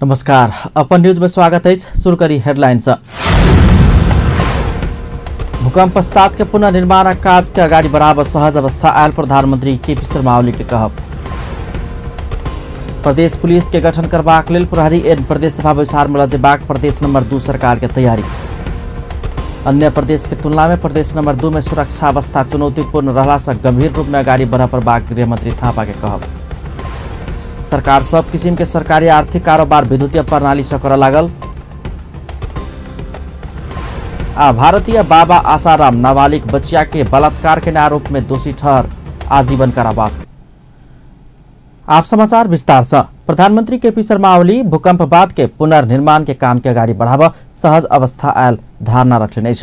नमस्कार, अपन न्यूज में स्वागत है। शुरू करी हेडलाइन्स। भूकंप पश्चात के पुनर्निर्माण काज के अगाडि बढाब सहज अवस्था आयल प्रधानमंत्री केपी शर्मा ओली के कहब। प्रदेश पुलिस के गठन करबाक लेल प्रहरी एन प्रदेश सभा बैसार में लजेबाक प्रदेश नंबर 2 सरकार के तैयारी। अन्य प्रदेश के तुलना में प्रदेश नंबर 2 में सुरक्षा अवस्था चुनौतीपूर्ण रहला से गंभीर रूप में अगाडि बढ़ पड़बाक गृहमंत्री थापा के कहब। सरकार सब किसिम के सरकारी आर्थिक कारोबार विद्युतीय प्रणाली से कर लागल। आ भारतीय बाबा आसाराम नाबालिग बच्चिया के बलात्कार के आरोप में दोषी ठहर आजीवन कारावास। आप समाचार विस्तार से। प्रधानमंत्री केपी शर्मा ओली भूकंप बाद के पुनर्निर्माण के काम के अगाडि बढ़ाव सहज अवस्था आयल धारणा रखने।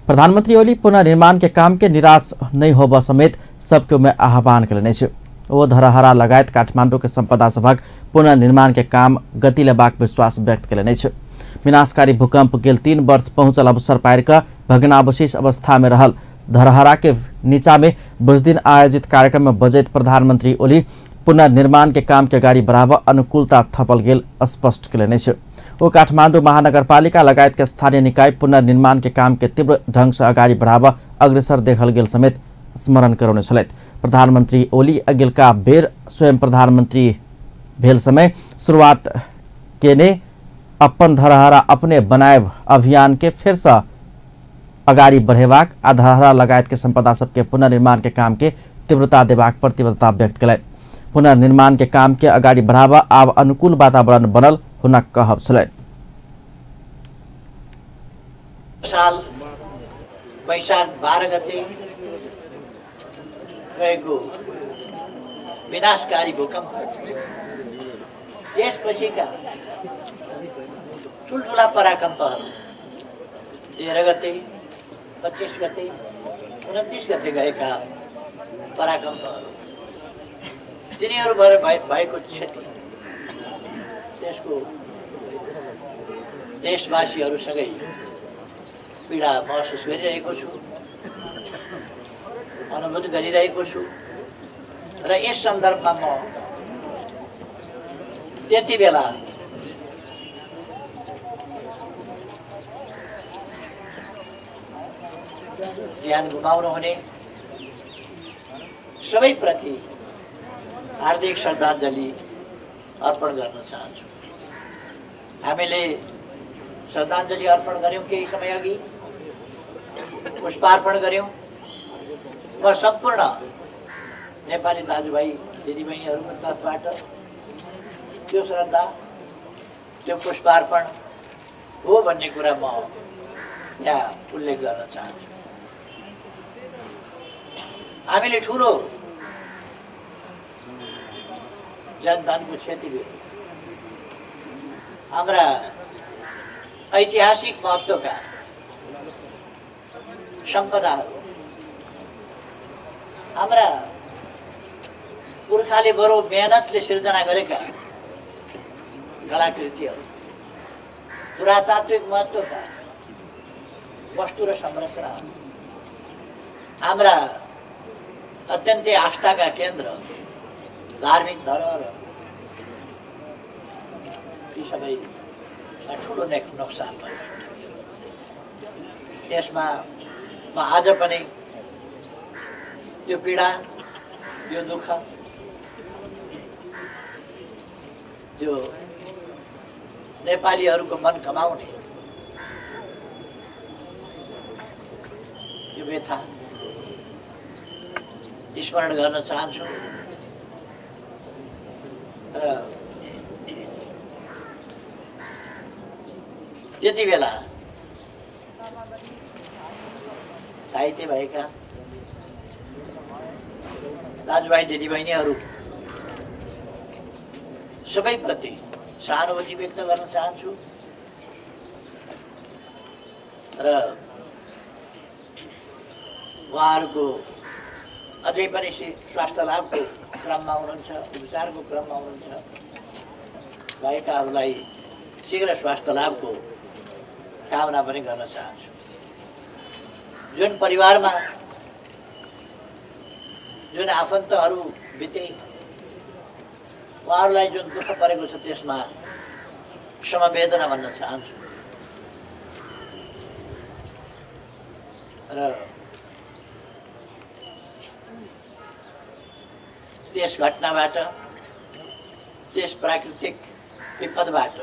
प्रधानमंत्री ओली पुनर्निर्माण के काम के निराश नहीं होब समेत सबके में आह्वान कयलनि। ओ धरहरा लगायत काठमाडौँ के सम्पदा सभक पुनर्निर्माण के काम गति लेबाक विश्वास व्यक्त कयलनि। विनाशकारी भूकंप गेल 3 वर्ष पहुंचल अवसर पारि कऽ भग्नावशेष अवस्था में रहल धरहरा के नीचा में बुधदिन आयोजित कार्यक्रम में बजैत प्रधानमंत्री ओली पुनर्निर्माण के काम के अगाडि बढ़ाव अनुकूलता थपल गेल स्पष्ट कयलनि। ओ काठमाडौँ महानगरपालिका लगायत के स्थानीय निकाय पुनर्निर्माण के काम के तीव्र ढंग से अगाडि बढ़ाव अग्रसर देखल गेल समेत स्मरण करौने छलथि। प्रधानमंत्री ओली अगिलका बेर स्वयं प्रधानमंत्री भेल समय शुरुआत केने अपन धरहरा अपने बनायब अभियान के फेर से अगाडि बढ़ेबाक आ धरहरा लगायत के संपदा सबके पुनर्निर्माण के काम के तीव्रता देबाक प्रतिबद्धता व्यक्त कयलनि। पुनर्निर्माण के काम के अगाडि बढ़ावा आब अनुकूल वातावरण बनल हुनक कहब छलनि। साल वैशाख 12 गते गएको विनाशकारी भूकम्प, त्यसपछिका ठुल्ठुला पराकम्पहरू 13 गते, 25 गते, 29 गते गएका पराकम्पहरू, तिनीहरू भएर भएको क्षति त्यसको देशवासीहरूसँगै पीडा महसुस गरिरहेको छु, अनुभूत गरिरहेको छु। र यस सन्दर्भमा म त्यति बेला ज्यान गुमाउनु हुने सबैप्रति हार्दिक श्रद्धाञ्जली अर्पण गर्न चाहन्छु। हामीले श्रद्धाञ्जली अर्पण गऱ्यौँ, केही समय अघि पुष्पार्पण गऱ्यौँ। म सम्पूर्ण नेपाली दाजुभाइ दिदीबहिनीहरूको तर्फबाट त्यो श्रद्धा, त्यो पुष्पार्पण हो भन्ने कुरा म यहाँ उल्लेख गर्न चाहन्छु। हामीले ठुलो जनधनको क्षति भयो। हाम्रा ऐतिहासिक महत्त्वका सम्पदाहरू, हाम्रा पुर्खाले बडो मेहनतले सिर्जना गरेका कलाकृतिहरू, पुरातात्विक महत्त्वका वस्तु र संरचनाहरू, हाम्रा अत्यन्तै आस्थाका केन्द्र धार्मिक धरोहरहरू, ती सबै ठुलो नोक्सान भयो। यसमा म आज पनि त्यो पीडा, त्यो दुःख, त्यो नेपालीहरूको मन कमाउने त्यो व्यथा स्मरण गर्न चाहन्छु। र त्यति बेला घाइते भएका दाजुभाइ दिदीबहिनीहरू सबैप्रति सहानुभूति व्यक्त गर्न चाहन्छु र उहाँहरूको अझै पनि स्वास्थ्य लाभको क्रममा हुनुहुन्छ, उपचारको क्रममा हुनुहुन्छ भएकाहरूलाई शीघ्र स्वास्थ्य लाभको कामना पनि गर्न चाहन्छु। जुन परिवारमा जुन आफन्तहरू बिते, उहाँहरूलाई जुन दुःख परेको छ त्यसमा समवेदना भन्न चाहन्छु र त्यस घटनाबाट, त्यस प्राकृतिक विपदबाट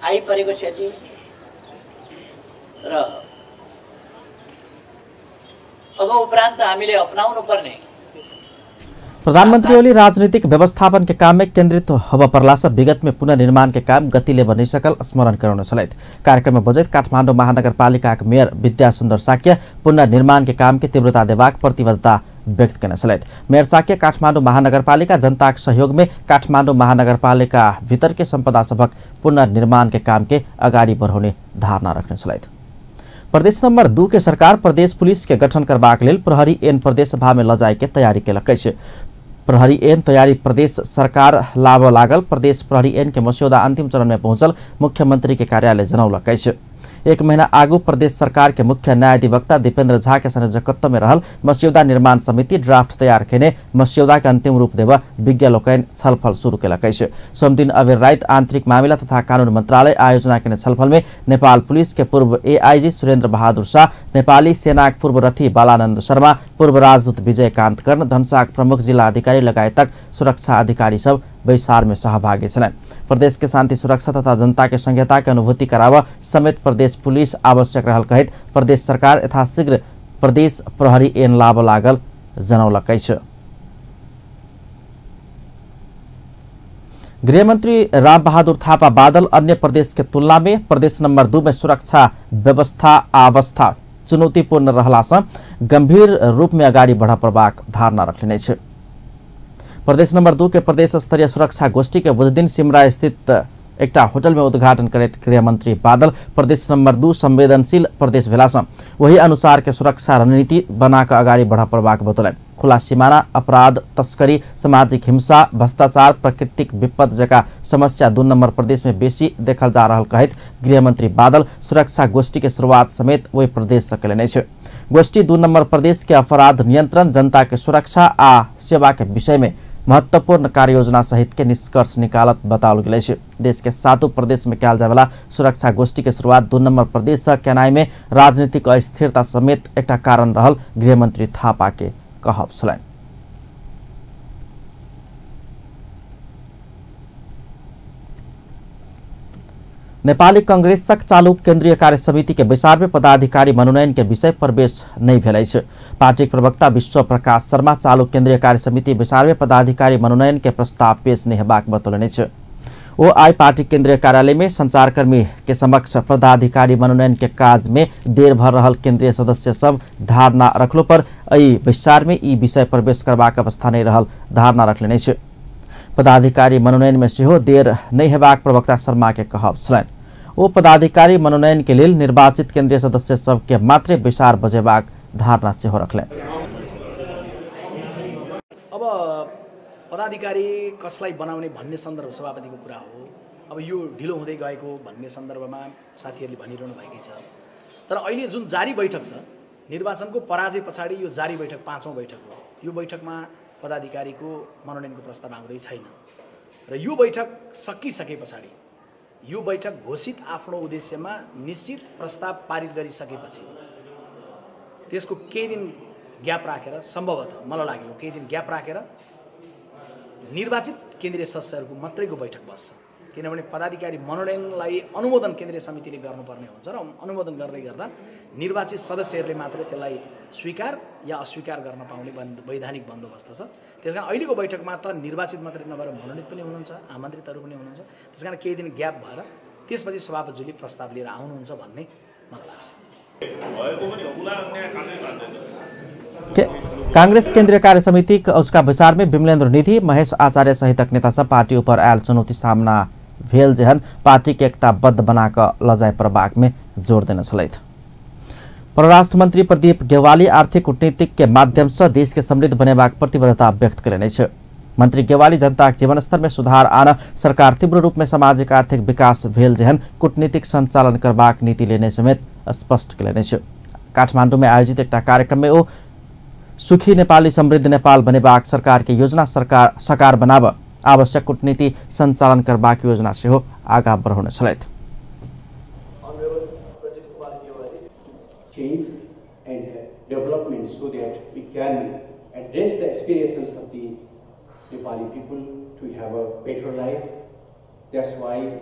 आइपरेको क्षति र अब उपरान्त हामीले अपनाउनु पर्ने। प्रधानमंत्री ओली राजनीतिक व्यवस्थापन के काम में केंद्रित हवा परला से विगत में पुनर्निर्माण के काम गति ले बनी सकल स्मरण कराउने छलथि। कार्यक्रम में बजैत काठमाडौँ महानगरपालिका के मेयर विद्या सुन्दर साक्य पुनर्निर्माण के काम के तीव्रता देबाक प्रतिबद्धता व्यक्त केने छलथि। मेयर साक्य काठमाडौँ महानगरपालिका जनताक सहयोग में काठमाडौँ महानगरपालिका भीतर के सम्पदा सभक पुनर्निर्माण के काम के अगाडि बढ़ाउने धारणा रखने छलथि। प्रदेश नंबर 2 के सरकार प्रदेश पुलिस के गठन करबाक लेल प्रहरी ऐन प्रदेश सभा में लजाय के तैयारी केलक अछि। प्रहरी ऐन तैयारी प्रदेश सरकार लाबऽ लागल। प्रदेश प्रहरी ऐन के मस्यौदा अंतिम चरण में पहुंचल मुख्यमंत्री के कार्यालय जनौलक अछि। एक महीना आगू प्रदेश सरकार के मुख्य न्यायाधिवक्ता दीपेंद्र झा के संयोजकत्व में रहल मस्यौदा निर्माण समिति ड्राफ्ट तैयार केने मस्यौदा के अंतिम रूप देव विज्ञ लोकनि छलफल शुरू केलक अछि। सोमदिन अबेर राति आंतरिक मामिला तथा कानून मंत्रालय आयोजना केने छलफल में नेपाल पुलिस के पूर्व एआईजी सुरेंद्र बहादुर शाह, नेपाली सेनाक पूर्व रथी बालानंद शर्मा, पूर्व राजदूत विजयकांत कर्ण, धनुषाक प्रमुख जिला अधिकारी लगायतक सुरक्षा अधिकारी सब बैसार में सहभागी छलनि। प्रदेश के शांति सुरक्षा तथा जनता के संहिता के अनुभूति कराव समेत प्रदेश पुलिस आवश्यक रहल कहैत प्रदेश सरकार यथाशीघ्र प्रदेश प्रहरी ऐन लाबऽ लागल जनौलक अछि। गृहमंत्री रामबहादुर थापा बादल अन्य प्रदेश के तुलना में प्रदेश नंबर 2 में सुरक्षा व्यवस्था अवस्था चुनौतीपूर्ण रहला सँ गंभीर रूप में अगाडि बढ़ पड़बाक धारणा रखने अछि। प्रदेश नंबर 2 के प्रदेश स्तरीय सुरक्षा गोष्ठी के बुधदिन सिमरा स्थित एकटा होटल में उद्घाटन करैत गृहमंत्री बादल प्रदेश नंबर 2 संवेदनशील प्रदेश भेला सँ वही अनुसार के सुरक्षा रणनीति बना कऽ अगाडि बढ़ पड़बाक बतौलनि। खुला सीमाना, अपराध, तस्करी, सामाजिक हिंसा, भ्रष्टाचार, प्राकृतिक विपद जकाँ समस्या 2 नंबर प्रदेश में बेसी देखल जा रहल कहैत गृहमंत्री बादल सुरक्षा गोष्ठी के शुरुआत समेत वही प्रदेश सँ केलनि अछि। गोष्ठी 2 नंबर प्रदेश के अपराध नियंत्रण, जनता के सुरक्षा आ सेवा के विषय में महत्वपूर्ण कार्ययोजना सहित के निष्कर्ष निकालत बताओल गेल अछि। देश के 7 प्रदेश में कयल जायवला सुरक्षा गोष्ठी के शुरुआत 2 नंबर प्रदेश सँ केनाइ में राजनीतिक अस्थिरता समेत एकटा कारण रहल गृहमंत्री थापा के कहब छलनि। नेपाली कांग्रेसक चालू केंद्रीय कार्य समिति के बैसार में पदाधिकारी मनोनयन के विषय प्रवेश नहीं भेल अछि। पार्टी प्रवक्ता विश्व प्रकाश शर्मा चालू केंद्रीय कार्य समिति बैसार में पदाधिकारी मनोनयन के प्रस्ताव पेश नहीं हेबाक बतौलनि अछि। ओ आइ पार्टी केंद्रीय कार्यालय में संचारकर्मी के समक्ष पदाधिकारी मनोनयन के काज में देर भर रहल केंद्रीय सदस्य सब धारणा रखलो पर एहि बैसार में ई विषय प्रवेश करबाक अवस्था नहीं रहल धारणा रखलनि अछि। पदाधिकारी मनोनयन में सेहो देर नहीं हेबाक प्रवक्ता शर्मा के कहब छलनि। ओ पदाधिकारी मनोनयन के लेल निर्वाचित केंद्रीय सदस्य सबके मात्रे बैसार बजेबाक धारणा सेहो रखलनि। अब पदाधिकारी कसलाई बनाउने भन्ने सन्दर्भ सभापतिको कुरा हो। अब यो ढिलो हुँदै गएको भन्ने सन्दर्भमा साथीहरूले भनिरहनु भएकै छ। तर अहिले जुन जारी बैठक छ, निर्वाचनको पराजय पछाडि यो जारी बैठक 5औं बैठक हो। यो बैठकमा पदाधिकारीको मनोनयनको प्रस्ताव आउँदै छैन र यो बैठक सकिसके पछाडि यो बैठक घोषित आफ्नो उद्देश्यमा निश्चित प्रस्ताव पारित गरिसकेपछि त्यसको केही दिन ग्याप राखेर, सम्भवतः मलाई लागेको केही दिन ग्याप राखेर निर्वाचित केन्द्रीय सदस्यहरूको मात्रैको बैठक बस्छ। किनभने पदाधिकारी मनोनयनलाई अनुमोदन केन्द्रीय समितिले गर्नुपर्ने हुन्छ र अनुमोदन गर्दै गर्दा निर्वाचित सदस्यहरूले मात्रै त्यसलाई स्वीकार या अस्वीकार गर्न पाउने वैधानिक बन्दोबस्त छ। त्यसकारण अहिलेको बैठकमा त निर्वाचित मात्रै नभएर मनोनित पनि हुनुहुन्छ, आमन्त्रितहरू पनि हुनुहुन्छ। त्यसकारण केही दिन ग्याप भएर त्यसपछि सभापतिज्यूले प्रस्ताव लिएर आउनुहुन्छ भन्ने मलाई लाग्छ। कांग्रेस केंद्रीय कार्य समिति उसका विचार में विमलेन्द्र निधि, महेश आचार्य सहितक नेता सब पार्टी ऊपर आयल चुनौती सामना भेल जेहन पार्टी के एकताबद्ध बनाकर लजाय पड़बाक में जोर देने छलथि। परराष्ट्र मंत्री प्रदीप गेवाली आर्थिक कूटनीतिक के माध्यम से देश के समृद्ध बनेबाक प्रतिबद्धता व्यक्त कयलनि अछि। मंत्री गेवाली जनताक जीवनस्तर में सुधार आन सरकार तीव्र रूप में सामाजिक आर्थिक विकास भेल जेहन कूटनीतिक संचालन करबाक नीति लेने समेत स्पष्ट कयलनि अछि। काठमांडू में आयोजित एकटा कार्यक्रम में ओ सुखी नेपाली समृद्ध नेपाल बनेबाक सरकार के योजना सरकार साकार बनाब आवश्यक कूटनीति संचालन करबाक योजना सेहो आगाँ बढ़ौने छलथि। Change and development so that we can address the aspirations of the Nepali people to have a better life. That's why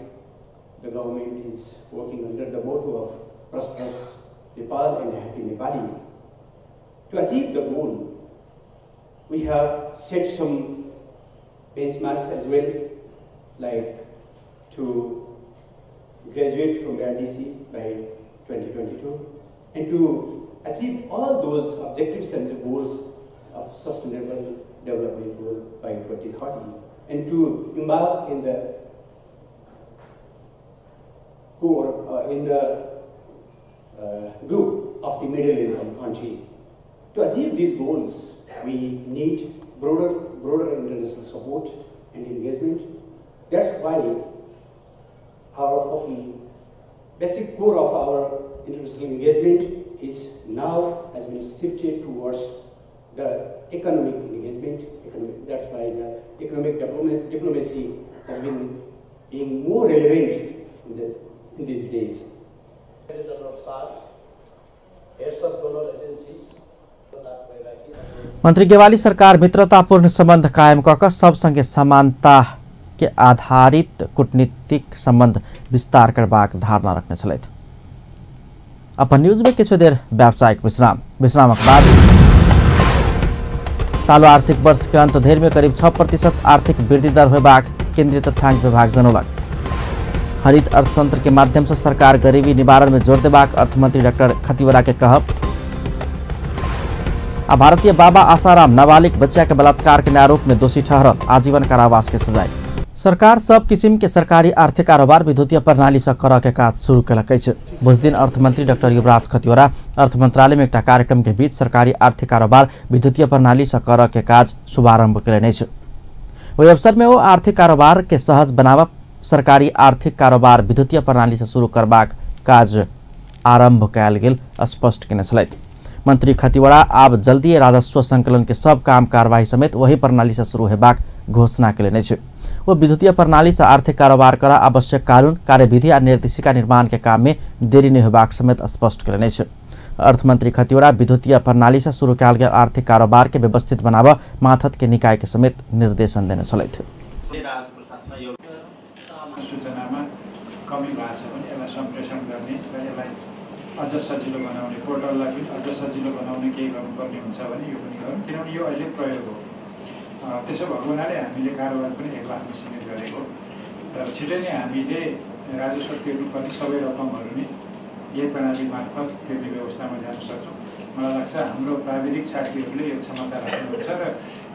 the government is working under the motto of prosperous Nepal and happy Nepali. To achieve the goal, we have set some benchmarks as well, like to graduate from the LDC by 2022 and to achieve all those objectives and the goals of Sustainable Development Goal by 2030, and to embark in the core, in the group of the middle income country. To achieve these goals, we need broader international support and engagement. That's why our basic core of our international engagement is now has been shifted towards the economic engagement. That's why the economic diplomacy has been being more relevant in these days. मंत्री गेवाली सरकार मित्रतापूर्ण संबंध कायम कऽ सब संगे समानता के आधारित कूटनीतिक संबंध विस्तार करबाक धारणा रखने छलथि। अपन न्यूज में किछु देर व्यावसायिक विश्राम, विश्रामक बाद चालू आर्थिक वर्ष के अंत धरि में करीब 6% आर्थिक वृद्धि दर होयबाक केंद्रीय तथ्यांक विभाग जनौलक। हरित अर्थतंत्र के माध्यम से सरकार गरीबी निवारण में जोर देबाक अर्थमंत्री डॉक्टर खतिवड़ा के कहब। आ भारतीय बाबा आसाराम नाबालिग बच्चा के बलात्कार के आरोप में दोषी ठहरल, आजीवन कारावास के सजाय। सरकार सब किसिम के सरकारी आर्थिक कारोबार विद्युतीय प्रणाली से करऽ के काज शुरू केलक अछि। बुधदिन अर्थमंत्री डॉक्टर युवराज खतिवड़ा अर्थ मंत्रालय में एकटा कार्यक्रम के बीच सरकारी आर्थिक कारोबार विद्युतीय प्रणाली से करऽ के काज शुभारंभ केलनि अछि। ओहि अवसर में ओ आर्थिक कारोबार के सहज बनाबऽ सरकारी आर्थिक कारोबार विद्युतीय प्रणाली से शुरू करबाक काज आरंभ कयल गेल स्पष्ट केने छलथि। मंत्री खतिवड़ा आब जल्दी राजस्व संकलन के सब काम कार्यवाही समेत वही प्रणाली से शुरू हेबाक घोषणा केलनि अछि। वो विद्युतीय प्रणाली से आर्थिक कारोबार कर आवश्यक कानून, कार्यविधि आ निर्देशिका निर्माण के काम में देरी नहीं होबाक समेत स्पष्ट केलनि अछि। अर्थमंत्री खतिवड़ा विद्युतीय प्रणाली से शुरू कयल गेल आर्थिक कारोबार के व्यवस्थित बनाबऽ माथत के निकाय के समेत निर्देशन देने छलथि। अझ सजिलो बनाउने, पोर्टललाई पनि अझ सजिलो बनाउने केही गर्नुपर्ने हुन्छ भने यो पनि गरौँ, किनभने यो अहिले प्रयोग हो। त्यसो भएको हुनाले हामीले कारोबार पनि 1 लाखमा सीमित गरेको, तर छिटै नै हामीले राजस्व तिर्नुपर्ने सबै रकमहरू नै यही प्रणाली मार्फत तिर्ने व्यवस्थामा जान सक्छौँ। मलाई लाग्छ हाम्रो प्राविधिक साथीहरूले यो क्षमता राख्नुहुन्छ र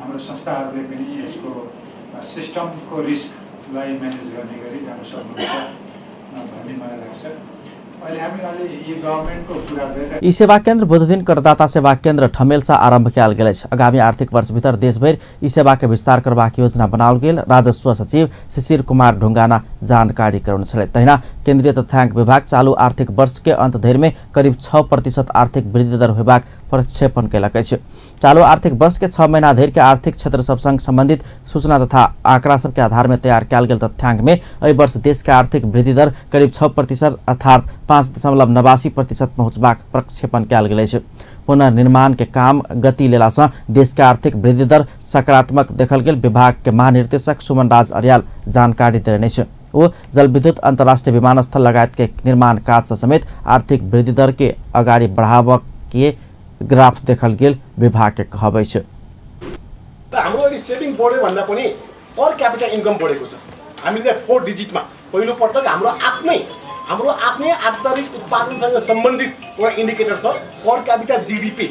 हाम्रो संस्थाहरूले पनि यसको सिस्टमको रिस्कलाई म्यानेज गर्ने गरी जान सक्नुहुन्छ भन्ने मलाई लाग्छ। ई सेवा केन्द्र बुधदिन करदाता सेवा केन्द्र ठमेलसा आरंभ कयल गेल अछि। आगामी आर्थिक वर्ष भीतर देशभरि ई सेवा के विस्तार करबाक योजना बनाओल गेल राजस्व सचिव शिशिर कुमार ढुंगाना जानकारी करौने छलथि। तहिना केंद्रीय तथ्यांक विभाग चालू आर्थिक वर्ष के अंत धरि में करीब 6% आर्थिक वृद्धि दर होयबाक प्रक्षेपण कयलक अछि। चालू आर्थिक वर्ष के 6 महीना धरि के आर्थिक क्षेत्र सब संग संबंधित सूचना तथा आंकड़ा सब के आधार में तैयार कयल गेल तथ्यांक में एहि वर्ष देश के आर्थिक वृद्धि दर करीब 6% अर्थात 5.89% पहुँचबाक प्रक्षेपण कयल गेल अछि। पुनर्निर्माण के काम गति लेला से देश के आर्थिक वृद्धि दर सकारात्मक देखल गेल विभाग के महानिर्देशक सुमन राज अर्याल जानकारी देलनि अछि। ओ जलविद्युत, अंतर्राष्ट्रीय विमानस्थल लगायत के निर्माण काज समेत आर्थिक वृद्धि दर के अगाडि बढ़ाबऽ के ग्राफ देखल गेल विभाग के कहब अछि। हाम्रो अहिले सेभिङ बढ्यो भन्दा पनि पर क्यापिटल इन्कम बढेको छ। हामीले 4 डिजिटमा पहिलो पटक हाम्रो आफ्नै आन्तरिक उत्पादनसँग सम्बन्धित एउटा इन्डिकेटर छ पर क्यापिटल जिडिपी,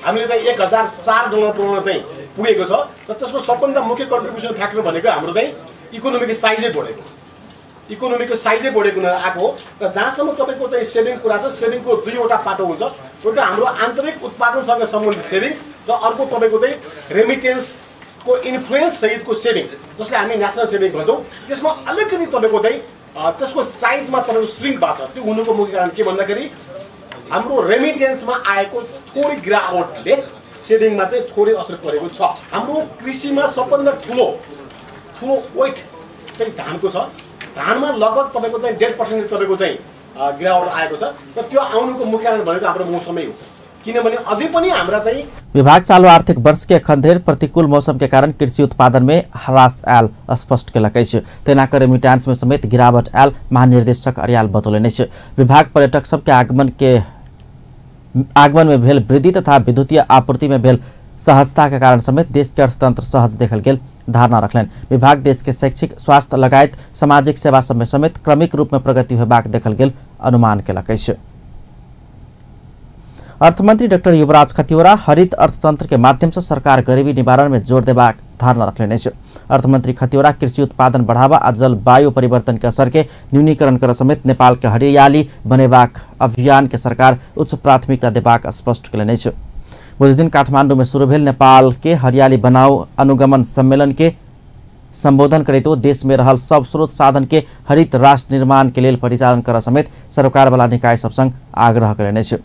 हामीले चाहिँ $1004 पुऱ्याउन चाहिँ पुगेको छ। र त्यसको सबभन्दा मुख्य कन्ट्रिब्युसन फ्याक्टर भनेको हाम्रो चाहिँ इकोनोमीको साइजै बढेको, इकोनोमीको साइजै बढेको हुन आएको हो। र जहाँसम्म तपाईँको चाहिँ सेभिङ कुरा छ, सेभिङको दुईवटा पाटो हुन्छ, एउटा हाम्रो आन्तरिक उत्पादनसँग सम्बन्धित सेभिङ र अर्को तपाईँको चाहिँ रेमिटेन्सको इन्फ्लुएन्स सहितको सेभिङ, जसलाई हामी नेसनल सेभिङ भन्छौँ। त्यसमा अलिकति तपाईँको चाहिँ त्यसको साइजमा तपाईँको श्रिङ्क भएको छ। त्यो हुनुको मुख्य कारण के भन्दाखेरि हाम्रो रेमिटेन्समा आएको थोरै गिरावटले सेभिङमा चाहिँ थोरै असर परेको छ। हाम्रो कृषिमा सबभन्दा ठुलो ठुलो वेट चाहिँ धानको छ। धानमा लगभग तपाईँको चाहिँ 1.5% तपाईँको चाहिँ गिरावट आएको छ र त्यो आउनुको मुख्य कारण भनेको हाम्रो मौसमै हो, किनभने अझै पनि हाम्रा चाहिँ विभाग चालू आर्थिक वर्ष के अखन धरि प्रतिकूल मौसम के कारण कृषि उत्पादन में ह्रास आयल स्पष्ट केलक अछि। तेना कऽ रेमिटेंस में समेत गिरावट आयल महानिर्देशक अर्याल बतौलनि अछि। विभाग पर्यटक सबके आगमन में भेल वृद्धि तथा विद्युतीय आपूर्ति में भेल सहजता के कारण समेत देश के अर्थतंत्र सहज देखल गेल धारणा रखलनि। विभाग देश के शैक्षिक, स्वास्थ्य लगायत सामाजिक सेवा सब में समेत क्रमिक रूप में प्रगति होबाक देखल गेल अनुमान केलक अछि। अर्थमंत्री डाक्टर युवराज खतिवड़ा हरित अर्थतंत्र के माध्यम से सरकार गरीबी निवारण में जोर देबाक धारणा रखलनि अछि। अर्थमंत्री खतिवड़ा कृषि उत्पादन बढ़ावा आ जलवायु परिवर्तन के असर के न्यूनीकरण कर समेत नेपाल के हरियाली बनेबाक अभियान के सरकार उच्च प्राथमिकता देबाक स्पष्ट केलनि अछि। बुधदिन काठमांडू में शुरू भेल नेपाल के हरियाली बनाओ अनुगमन सम्मेलन के संबोधन करैत ओ देश में रहल सब स्रोत साधन के हरित राष्ट्र निर्माण के लेल परिचालन कर समेत सरकार वाला निकाय सब संग आग्रह केलनि अछि।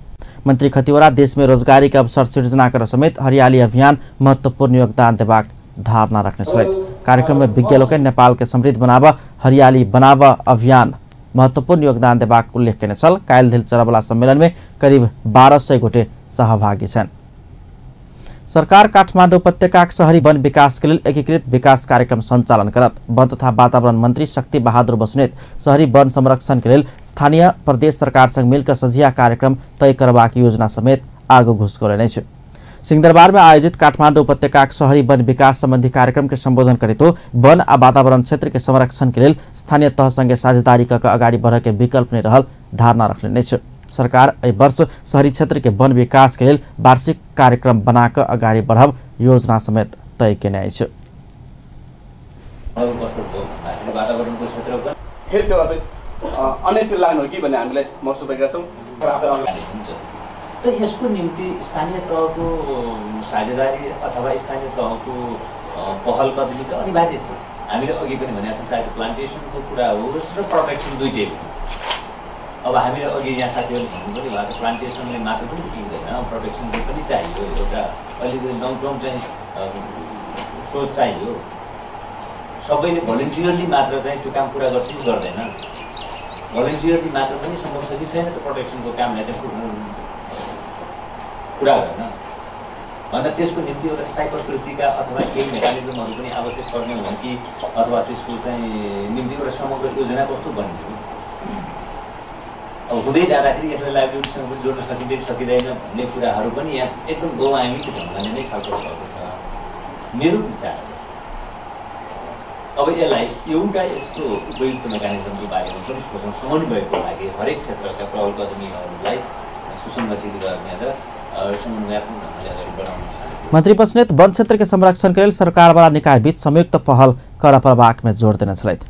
मंत्री खतिवड़ा देश में रोजगारी के अवसर सृजना कर समेत हरियाली अभियान महत्वपूर्ण योगदान देबाक धारणा रखने छलथि। कार्यक्रम में विज्ञ लोकनि नेपाल के समृद्ध बनाब हरियाली बनाब अभियान महत्वपूर्ण योगदान देबाक उल्लेख केने छल। काल्हि धरि चलयवला सम्मेलन में करीब 1200 गोटे सहभागी छनि। सरकार काठमाडौँ उपत्यकाक शहरी वन विकास के लेल एकीकृत विकास कार्यक्रम संचालन करत। वन तथा वातावरण मंत्री शक्ति बहादुर बस्नेत शहरी वन संरक्षण के लेल स्थानीय प्रदेश सरकार संग मिलकर सझिया कार्यक्रम तय करबाक योजना समेत आगू घुसकौलनि अछि। सिंहदरबार में आयोजित काठमाडौँ उपत्यकाक शहरी वन विकास संबंधी कार्यक्रम के संबोधन करैत वन आ वातावरण क्षेत्र के संरक्षण के लेल स्थानीय तह संगे साझेदारी कऽ अगाडि बढ़य के विकल्प नहि रहल धारणा रखलनि अछि। सरकार एहि वर्ष शहरी क्षेत्र के वन विकास के लेल वार्षिक कार्यक्रम बना कऽ अगाडि बढ़ब योजना समेत तय केने अछि। त यसको निम्ति स्थानीय तहको साझेदारी अथवा स्थानीय तहको पहल कदमी त अनिवार्य छ। हामीले अघि पनि भनेका छौँ, चाहे प्लान्टेसनको कुरा होस् र प्रोटेक्सन दुइटै हो। अब हामीले अघि यहाँ साथीहरूले भन्नु पनि भएको छ, प्लान्टेसनले मात्र पनि पुगिँदैन, प्रोटेक्सनले पनि चाहियो, एउटा अलिकति लङ टर्म चाहिँ सोच चाहियो। सबैले भोलिन्टियरली मात्र चाहिँ त्यो काम पुरा गर्छ कि गर्दैन, भोलिन्टियरली मात्र पनि सम्भव छ कि छैन त प्रोटेक्सनको कामलाई चाहिँ पुरा गर्न भन्दा त्यसको निम्ति एउटा स्थायी प्रकृतिका अथवा केही मेकानिजमहरू पनि आवश्यक पर्ने हो कि अथवा त्यसको चाहिँ निम्ति एउटा समग्र योजना कस्तो बन्ने हो। अब हुँदै जाँदाखेरि यसलाई लाइभलीहुडसँग पनि जोड्न सकिँदैन सकिँदैन भन्ने कुराहरू पनि यहाँ एकदम बहुआयामिक ढङ्गले नै छलफल भएको छ। मेरो विचार अब यसलाई एउटा यसको उपयुक्त मेकानिजमको बारेमा पनि सोचौँ, समन्वयको लागि हरेक क्षेत्रका पहल कदमीहरूलाई सुसङ्गठित गर्ने र समन्वयात्मक ढङ्गले अगाडि बढाउन। मंत्री बस्नेत वन क्षेत्र के संरक्षण के लेल सरकारवाला निकाय बीच संयुक्त पहल कर पड़बाक में जोर देने छलथि।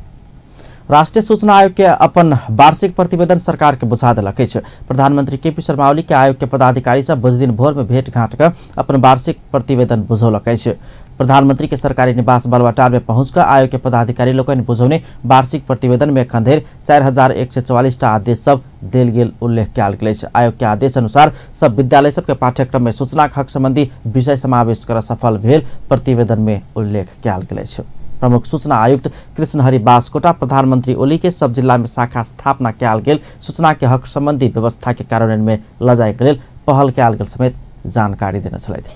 राष्ट्रीय सूचना आयोग के अपन वार्षिक प्रतिवेदन सरकार के बुझा देलक अछि। प्रधानमंत्री केपी शर्मा ओली के आयोग के पदाधिकारी सब बुधदिन भोर में भेंट घाट कर अपन वार्षिक प्रतिवेदन बुझौलक अछि। प्रधानमंत्री के सरकारी निवास बालुवाटार में पहुंचकर आयोग के पदाधिकारी लोकनि बुझौने वार्षिक प्रतिवेदन में एखन धरि 4144 टा आदेश सब देल गेल उल्लेख कयल गेल अछि। आयोग के आदेश अनुसार सब विद्यालय सबके पाठ्यक्रम में सूचना हक संबंधी विषय समावेश कर सफल भेल प्रतिवेदन में उल्लेख कयल गेल अछि। प्रमुख सूचना आयुक्त कृष्णहरि बास्कोटा प्रधानमंत्री ओली के सब जिला में शाखा स्थापना कयल गेल सूचना के हक संबंधी व्यवस्था के कार्यान्वयन में ल जाय के लेल पहल कयल गेल समेत जानकारी देने छलथि।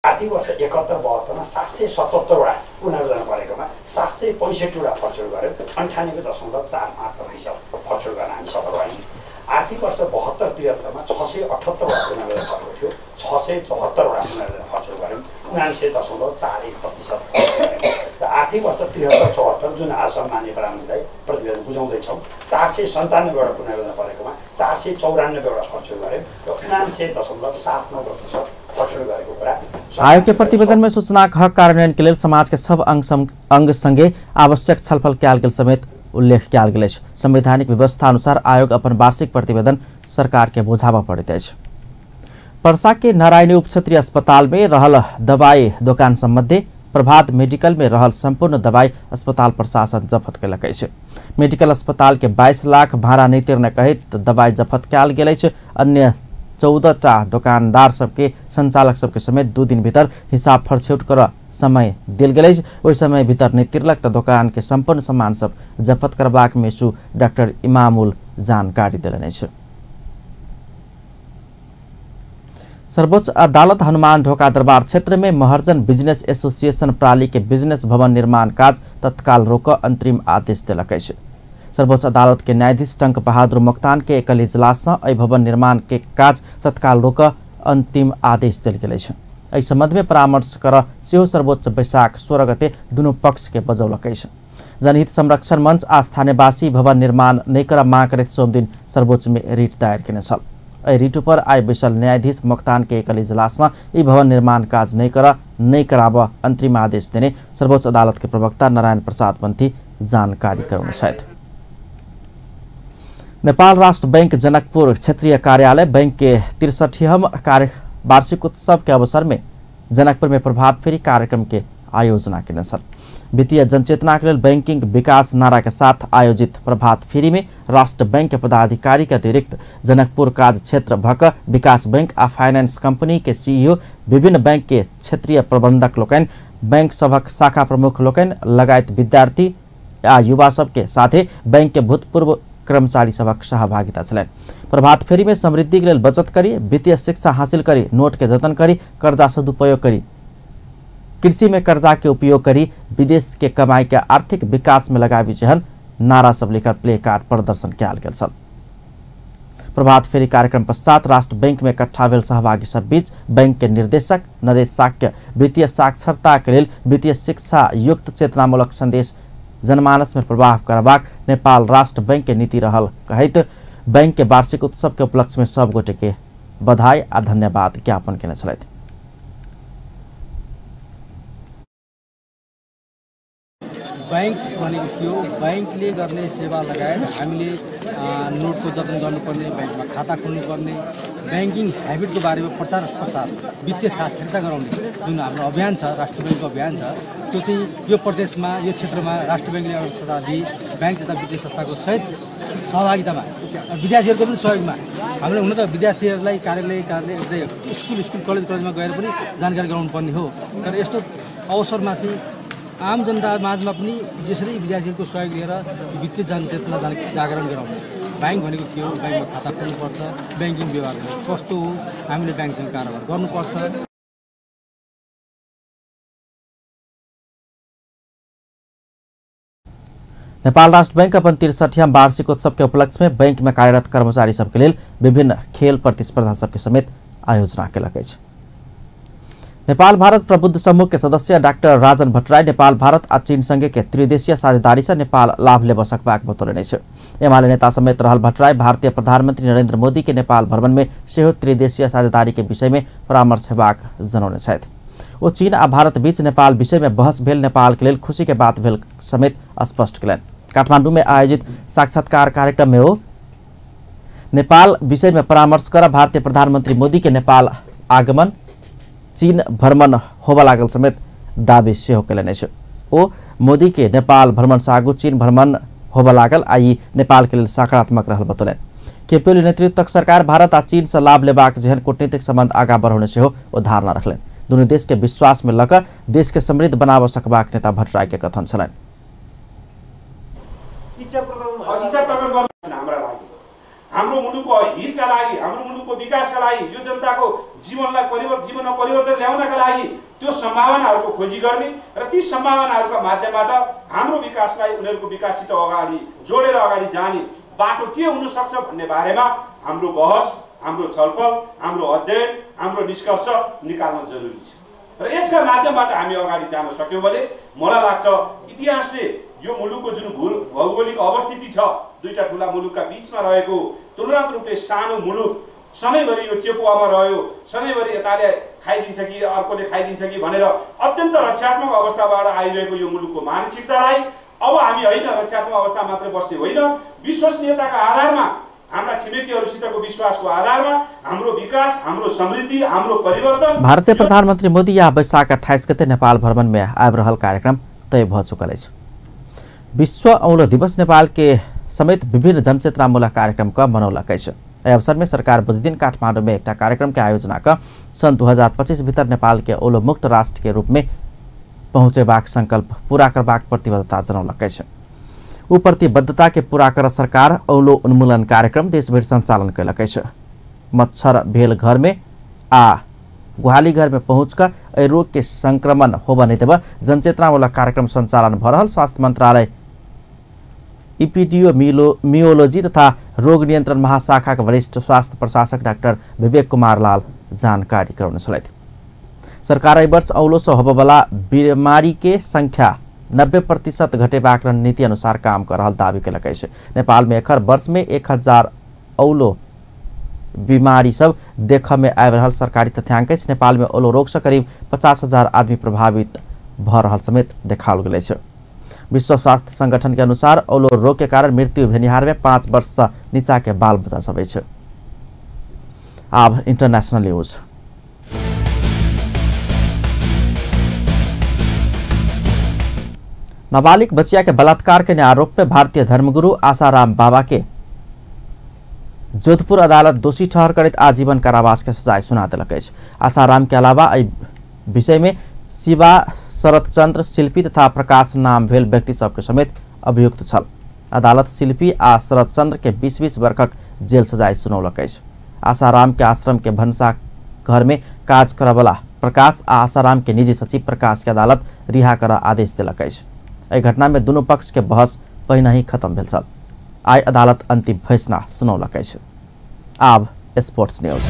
आर्थिक वर्ष 71-72 मा 777 वटा पुनर्योजना परेकोमा 765 वटा फर्चुर गर्यो, 98.45% फर्चुर गर्न हामी सफल भयौँ। आर्थिक वर्ष 72-73 मा 678 वटा पुनर्योजना परेको थियो, 674 वटा पुनर्योजना फर्चुर गऱ्यौँ, 79.41%। र आर्थिक वर्ष 73-74 जुन आज माननीय प्रधानमन्त्रीलाई प्रतिवेदन बुझाउँदैछौँ, 497 वटा पुनर्योजना परेकोमा 494 वटा फर्चुर गऱ्यौँ र 79.79% फर्चुर गरेको कुरा। आयोग के प्रतिवेदन में सूचना हक कार्यान्वयन के लेल समाज के सब अंग संगे आवश्यक छलफल कयल गेल समेत उल्लेख कयल गेल अछि। संवैधानिक व्यवस्था अनुसार आयोग अपन वार्षिक प्रतिवेदन सरकार के बुझाबऽ पड़ैत अछि। परसा के नारायणी उप क्षेत्रीय अस्पताल में रहल दवाई दोकान सम्बन्धी प्रभात मेडिकल में रहल संपूर्ण दवाई अस्पताल प्रशासन जफत कयलक अछि। मेडिकल अस्पताल के 22 लाख भाड़ा नहि तिरने कहैत दवाई जफत कयल गेल अछि। अन्य 14 टा दोकानदार सबके संचालक सबके समेत 2 दिन भीतर हिसाब फरछौट कर समय देल गेल अछि। ओहि समय भीतर नहि तिरलक त दोकान के संपूर्ण सामान सब जफत करबाक मेसु डाक्टर इमामुल जानकारी देलनि अछि। सर्वोच्च अदालत हनुमान ढोका दरबार क्षेत्र में महर्जन बिजनेस एसोसिएशन प्राली के बिजनेस भवन निर्माण काज तत्काल रोक अंतरिम आदेश देलक अछि। सर्वोच्च अदालत के न्यायाधीश टंक बहादुर मोक्तान के एकल इजलास से एहि भवन निर्माण के काज तत्काल रोक अंतिम आदेश देल गेल अछि। एहि संबंध में परामर्श कर सेहो सर्वोच्च बैशाख 16 गते दुनू पक्ष के बजौलक अछि। जनहित संरक्षण मंच आ स्थानीयवासी भवन निर्माण नहि कर मांग करैत सोमदिन सर्वोच्च में रिट दायर केने छल। एहि रिट पर आइ बैसल न्यायाधीश मोक्तान के एकल इजलास से ई भवन निर्माण काज नहि कराब अंतरिम आदेश देने सर्वोच्च अदालत के प्रवक्ता नारायण प्रसाद पंथी जानकारी करौने छथि। नेपाल राष्ट्र बैंक जनकपुर क्षेत्रीय कार्यालय बैंक के 63वां वार्षिक उत्सव के अवसर में जनकपुर में प्रभात फेरी कार्यक्रम के आयोजना केने छल। वित्तीय जनचेतना के लेल बैंकिंग विकास नारा के साथ आयोजित प्रभात फेरी में राष्ट्र बैंक के पदाधिकारी के अतिरिक्त जनकपुर काज क्षेत्र भक विकास बैंक आ फाइनेंस कंपनी के सीईओ, विभिन्न बैंक के क्षेत्रीय प्रबंधक लोकनि, बैंक सभक शाखा प्रमुख लोकनि लगायत विद्यार्थी आ युवा सबके साथे बैंक के भूतपूर्व कर्मचारी सभक सहभागिता छलनि। प्रभात फेरी में समृद्धि के लेल बचत करी, वित्तीय शिक्षा हासिल करी, नोट के जतन करी, कर्जा सदुपयोग करी, कृषि में कर्जा के उपयोग करी, विदेश के कमाई के आर्थिक विकास में लगावी जेहन नारा सब लेकर प्ले कार्ड प्रदर्शन कयल गेल छल। प्रभात फेरी कार्यक्रम पश्चात राष्ट्र बैंक में इकट्ठा भेल सहभागी सब बीच बैंक के निर्देशक नरेश साक्य वित्तीय साक्षरता के लेल वित्तीय शिक्षा युक्त चेतनामूलक संदेश जनमानस में प्रवाह करबाक नेपाल राष्ट्र बैंक के नीति रहल कहैत बैंक के वार्षिक उत्सव के उपलक्ष्य में सब गोटे के बधाई आ धन्यवाद ज्ञापन केने छलथि। बैंक भनेको के हो? बैंकले गर्ने सेवा लगायत हामीले नोटको जतन गर्नुपर्ने, बैंकमा खाता खोल्नुपर्ने, बैंकिङ ह्याबिटको बारेमा प्रचार प्रसार, वित्तीय साक्षरता गराउने जुन हाम्रो अभियान छ, राष्ट्र बैंकको अभियान छ, त्यो चाहिँ यो प्रदेशमा, यो क्षेत्रमा राष्ट्र बैंकले अग्रसरता दिई बैंक तथा वित्तीय संस्थाको सहित सहभागितामा विद्यार्थीहरूको पनि सहयोगमा हामीले हुन त विद्यार्थीहरूलाई कार्यालय कार्यालय स्कुल स्कुल कलेज कलेजमा गएर पनि जानकारी गराउनु पर्ने हो। तर यस्तो अवसरमा चाहिँ आम जनता माझमा पनि यसरी विद्यार्थीहरूको सहयोग लिएर वित्तीय जनचेतना जागरण गराउने, बैंक भनेको के हो, बैंकमा खाता खोल्नुपर्छ, ब्याङ्किङ व्यवहार कस्तो हो, हामीले ब्याङ्कसँग कारोबार गर्नुपर्छ। नेपाल राष्ट्र बैंक अपन 63वां वार्षिक उत्सव के उपलक्ष्य में बैंक में कार्यरत कर्मचारी सबके लेल विभिन्न खेल प्रतिस्पर्धा सबके समेत आयोजना केलक अछि। नेपाल भारत प्रबुद्ध समूह के सदस्य डाक्टर राजन भट्टराई नेपाल भारत आ चीन संगे के त्रिदेशीय साझेदारी से नेपाल लाभ लेबऽ सकबाक बतौलनि अछि। एमाले नेता समेत रहल भट्टराई भारतीय प्रधानमंत्री नरेंद्र मोदी के नेपाल भ्रमण में सेहो त्रिदेशीय साझेदारी के विषय में परामर्श हेबाक जनौने छथि। ओ चीन आ भारत बीच नेपाल विषय में बहस भेल नेपाल के लेल खुशी के बात भेल समेत स्पष्ट कयलनि। काठमांडू में आयोजित साक्षात्कार कार्यक्रम में ओ नेपाल विषय में परामर्श कर भारतीय प्रधानमंत्री मोदी के नेपाल आगमन चीन भ्रमण होबऽ लागल समेत दावी सेहो कयलनि अछि। ओ मोदी के नेपाल भ्रमण से आगू चीन भ्रमण होबऽ लागल आ ई नेपाल के लेल सकारात्मक रहल बतौलनि। केपी ओली नेतृत्वक सरकार भारत आ चीन से लाभ लेबाक जेहन कूटनीतिक संबंध आगाँ बढ़ौने सेहो ओ धारणा रखलनि। दुनू देश के विश्वास में लऽ कऽ देश के समृद्ध बनाबऽ सकबाक नेता भट्टराई के कथन छलनि। हाम्रो मुलुकको हितका लागि, हाम्रो मुलुकको विकासका लागि, यो जनताको जीवनलाई जीवनमा परिवर्तन ल्याउनका लागि त्यो सम्भावनाहरूको खोजी गर्ने र ती सम्भावनाहरूका माध्यमबाट हाम्रो विकासलाई उनीहरूको विकाससित अगाडि जोडेर अगाडि जाने बाटो के हुन सक्छ भन्ने बारेमा हाम्रो बहस, हाम्रो छलफल, हाम्रो अध्ययन, हाम्रो निष्कर्ष निकाल्न जरुरी छ र यसका माध्यमबाट हामी अगाडि जान सक्यौँ भने मलाई लाग्छ इतिहासले यो मुलुकको जुन भौगोलिक अवस्थिति छ, दुईटा ठुला मुलुकका बीचमा रहेको तुलनात्मक रूपले सानो मुलुक सधैँभरि यो चेपुवामा रह्यो, सधैँभरि यताले खाइदिन्छ कि अर्कोले खाइदिन्छ कि भनेर अत्यन्त रक्षात्मक अवस्थाबाट आइरहेको यो मुलुकको मानसिकतालाई अब हामी होइन रक्षात्मक अवस्था मात्रै बस्ने होइन, विश्वसनीयताका आधारमा, हाम्रा छिमेकीहरूसितको विश्वासको आधारमा हाम्रो विकास, हाम्रो समृद्धि, हाम्रो परिवर्तन। भारतीय प्रधानमन्त्री मोदी या वैशाख 28 गते नेपाल भ्रमण में आबि रहल कार्यक्रम तय भऽ चुकल अछि। विश्व औलो दिवस नेपाल के समेत विभिन्न जनचेतनामूलक कार्यक्रम का मनौलक अछि। एहि अवसर में सरकार बुधदिन काठमांडू में एक कार्यक्रम के आयोजना कर सन् 2025 भीतर नेपाल के औलो मुक्त राष्ट्र के रूप में पहुँचेबाक संकल्प पूरा करबाक प्रतिबद्धता जनौलक अछि। उ प्रतिबद्धता के पूरा कर सरकार औलो उन्मूलन कार्यक्रम देशभरि संचालन कयलक अछि। मच्छर भेल घर में आ गुहाली घर में पहुँच कर एहि रोग के संक्रमण होबय नहि देबय जनचेतनामूलक कार्यक्रम संचालन भऽ रहल स्वास्थ्य मंत्रालय इपीडियोमियोलॉजी तथा रोग नियंत्रण महाशाखा के वरिष्ठ स्वास्थ्य प्रशासक डाक्टर विवेक कुमार लाल जानकारी करौने छलथि। सरकार एहि वर्ष औलो से होबयवला बीमारी के संख्या 90% घटेबाक रणनीति अनुसार काम कर रहल दावी कयलक अछि। नेपाल में एकर वर्ष में 1000 औलो बीमारी सब देखऽ में आबि रहल सरकारी तथ्यांक अछि। नेपाल में औलो रोग से करीब 50,000 आदमी प्रभावित भऽ रहल समेत देखाओल गेल अछि। विश्व स्वास्थ्य संगठन के अनुसार औलो रोग के कारण मृत्यु भेनिहार में 5 वर्ष से नीचा के बाल बच्चा सब अछि। आब इंटरनेशनल न्यूज। नाबालिग बच्चिया के बलात्कार के आरोप में भारतीय धर्मगुरु आसाराम बाबा के जोधपुर अदालत दोषी ठहर करैत आजीवन कारावास के सजाय सुना देलक अछि। आसाराम के अलावा एहि विषय में शिवा शरतचंद्र शिल्पी तथा प्रकाश नाम भेल व्यक्ति सबके समेत अभियुक्त छल। अदालत शिल्पी आ शरतचंद्र के 20-20 वर्षक जेल सजाय सुनौलक अछि। आसाराम के आश्रम के भनसा घर में काज करऽवला प्रकाश आ आसाराम के निजी सचिव प्रकाश के अदालत रिहा कर आदेश देलक अछि। एहि घटना में दुनू पक्ष के बहस पहिने ही खत्म भेल छल। आइ अदालत अंतिम फैसला सुनौलक अछि। आब स्पोर्ट्स न्यूज।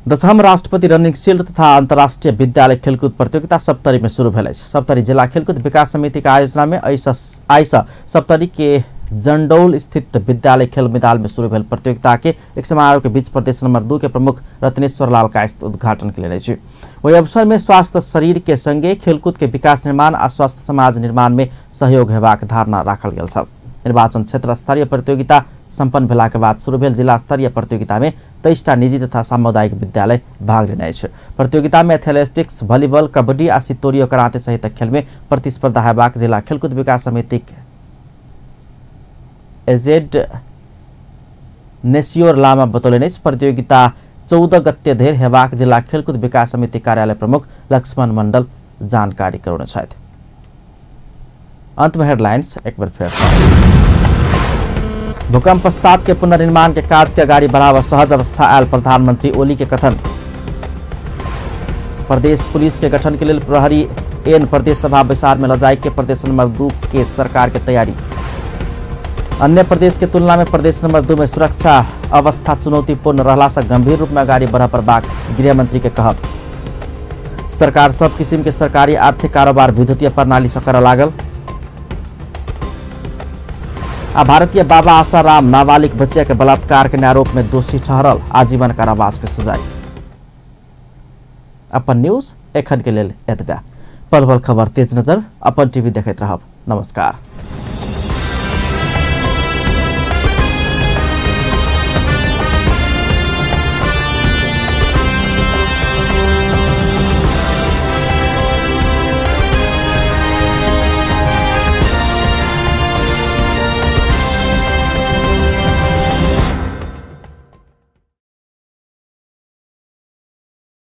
10हम राष्ट्रपति रनिंग शील्ड तथा अंतर्राष्ट्रीय विद्यालय खेलकूद प्रतियोगिता सप्तरी में शुरू भेल अछि। सप्तरी जिला खेलकूद विकास समिति के आयोजना में आइ सँ सप्तरी के जंडौल स्थित विद्यालय खेल मैदान में शुरू भेल प्रतियोगिता के एक समारोह के बीच प्रदेश नंबर 2 के प्रमुख रत्नेश्वर लाल कायस्थ उद्घाटन के अछि। वही अवसर में स्वास्थ्य शरीर के संगे खेलकूद के विकास निर्माण आ स्वस्थ समाज निर्माण में सहयोग हेबाक धारणा राखल गेल छल। निर्वाचन क्षेत्र स्तरीय प्रतियोगिता सम्पन्न भेला के बाद शुरू भेल जिला स्तरीय प्रतियोगिता में 23टा निजी तथा सामुदायिक विद्यालय भाग लेने अछि। प्रतियोगिता में एथलेटिक्स, वॉलीबॉल, कबड्डी आ सितोरियो कराते सहित खेल में प्रतिस्पर्धा हेबाक जिला खेलकूद विकास समिति एजेड नेसियोर लामा बतौलनि अछि। प्रतियोगिता 14 गते धरि हेबाक जिला खेलकूद विकास समिति कार्यालय प्रमुख लक्ष्मण मंडल जानकारी करौने छथि। अंत में हेडलाइंस एक बार फेर। भूकंप पश्चात के पुनर्निर्माण के काज के अगाडि बढ़ावा सहज अवस्था आयल प्रधानमंत्री ओली के कथन। प्रदेश पुलिस के गठन के लेल प्रहरी एन प्रदेश सभा बैसार में लजाई के प्रदेश नंबर 2 के सरकार के तैयारी। अन्य प्रदेश के तुलना में प्रदेश नंबर 2 में सुरक्षा अवस्था चुनौतीपूर्ण रहला से गंभीर रूप में अगाडि बढ़ पड़बाक गृहमंत्री के कहब। सरकार सब किसिम के सरकारी आर्थिक कारोबार विद्युतीय प्रणाली से करऽ लागल। आ भारतीय बाबा आसाराम नाबालिग बच्चा के बलात्कार के आरोप में दोषी ठहरल, आजीवन कारावास के सजाय। अपन न्यूज एखन के लेल एतबे। पल पल खबर तेज नजर अपन टीवी देखैत रहब। नमस्कार।